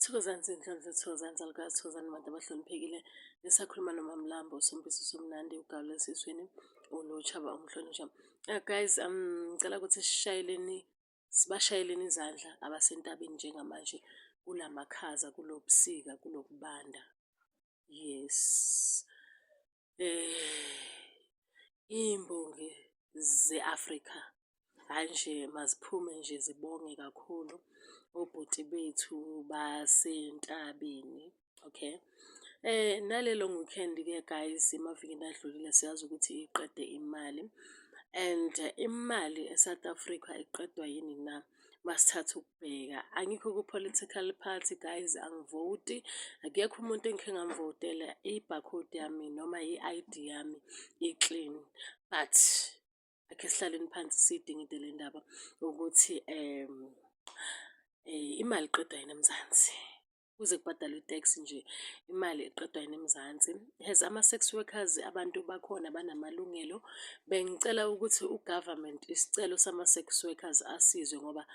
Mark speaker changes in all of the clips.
Speaker 1: Thokozani zinhlanhla, thokozani zalukazi, thokozani bantu abahloniphekile. Nisakhuluma noMamlambo, uSombizo Somnandi, ugawula esizweni, uNotshaba umhlonishwa. Guys, ngicela ukuthi sishayeleni, sibashayeleni izandla abasentabeni njengamanje kulamakhaza, kulobusika, kulokubanda. Yes. Iy'mbongi ze-Afrika, hhayi nje maziphume nje zibonge kakhulu obhuti bethu basentabeni, okay. Nale long weekend-ke guys, emavikini adlulile siyazi ukuthi iqede imali and imali e-South Africa iqedwa yini na? Masithatha ukubheka, angikho ku-political party guys, angivoti, akekho umuntu engikhe ngamvotela, i-barcode yami noma i-ID yami i-clean, but akhe sihlaleni phansi siyidingide le ndaba ukuthi imali iqedwa yini eMzansi. Kuze kubhadalwe i-tax nje, imali iqedwa yini eMzansi? Has ama-sex workers, abantu bakhona banamalungelo? Bengicela ukuthi u-government isicelo sama-sex workers asizwe ngoba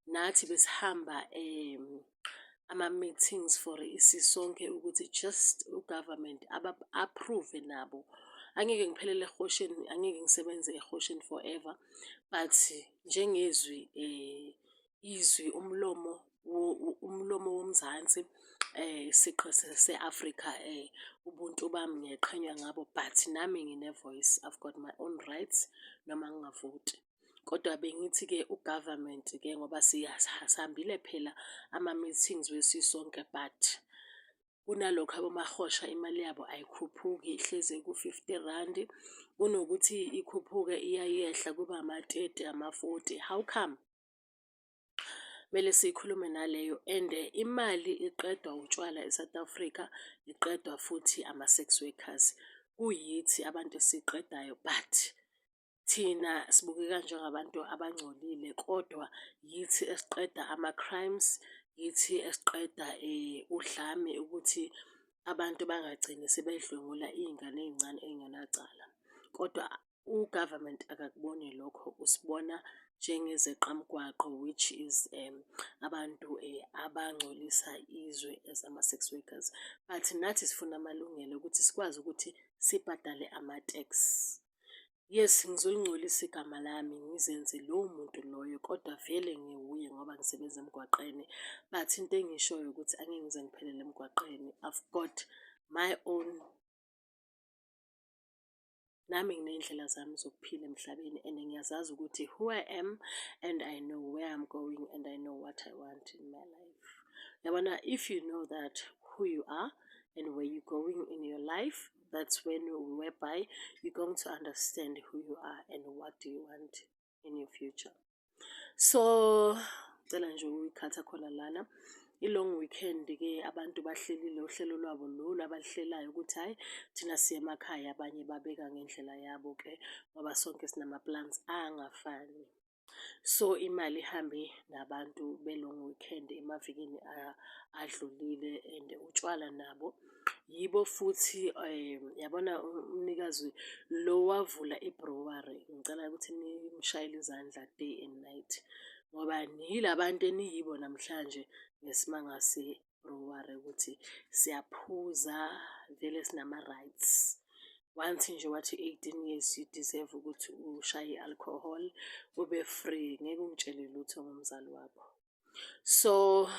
Speaker 1: nathi besihamba ama-meetings for isisonke ukuthi just u-government aba-approve nabo. Angeke ngiphelele ehosheni, angeke ngisebenze ehosheni forever, but njengezwi izwi umlomo woMzansi, isiqu se-Afrika, ubuntu bami ngiyayiqhenya ngabo, but nami ngine-voice, I've got my own rights noma ngingavoti. Kodwa bengithi-ke u-government-ke ngoba sihambile phela ama-meetings wesisonke, but kunalokho abomahosha imali yabo ayikhuphuki, ihlezi ku-R50. Kunokuthi ikhuphuke iyayehla kuba ama-30, ama-40, how come? Kumele siyikhulume naleyo and imali iqedwa utshwala e-South Africa, iqedwa futhi ama-sex workers. Kuyithi abantu esiyiqedayo, but thina sibukeka njengabantu abangcolile, kodwa yithi esiqeda ama-crimes, yithi esiqeda udlame ukuthi abantu bangagcini sebedlwengula iy'ngane ey'ncane ey'ngenacala. Kodwa u-government akakuboni lokho, usibona njengezeqamgwaqo, which is abantu abangcolisa izwe as ama-sex workers. But nathi sifuna amalungelo ukuthi sikwazi ukuthi sibhadale ama-tax. Yes, ngizolingcolisa igama lami, ngizenze lowo muntu loyo, kodwa vele ngiwuye ngoba ngisebenza emgwaqeni. But into engiyishoyo ukuthi angeke ngize ngiphelele emgwaqeni. I've got my own, nami nginey'ndlela zami zokuphila emhlabeni and ngiyazazi ukuthi who I am and I know where I'm going and I know what I want in my life. Yabona, if you know that who you are and where you're going in your life, that's when whereby you're going to understand who you are and what do you want in your future. So, cela nje ukuyikhatha khona lana. I-long weekend-ke abantu bahlelile uhlelo lwabo lolu abaluhlelayo ukuthi hhayi, thina siye emakhaya, abanye babeka ngendlela yabo-ke ngoba sonke sinama-plans angafani. So imali ihambe nabantu be-long weekend emavikini adlulile and utshwala nabo yibo futhi. Yabona, umnikazi lo wavula i-brewery, ngicela ukuthi nimshayele izandla day and night ngoba nila bantu eniyibo namhlanje ngesimanga se-brewery ukuthi siyaphuza vele, sinama-rights. Once nje wathi 18 years, you deserve ukuthi ushaye i-alcohol, ube free, ngeke ungitshele lutho ngomzali wakho. So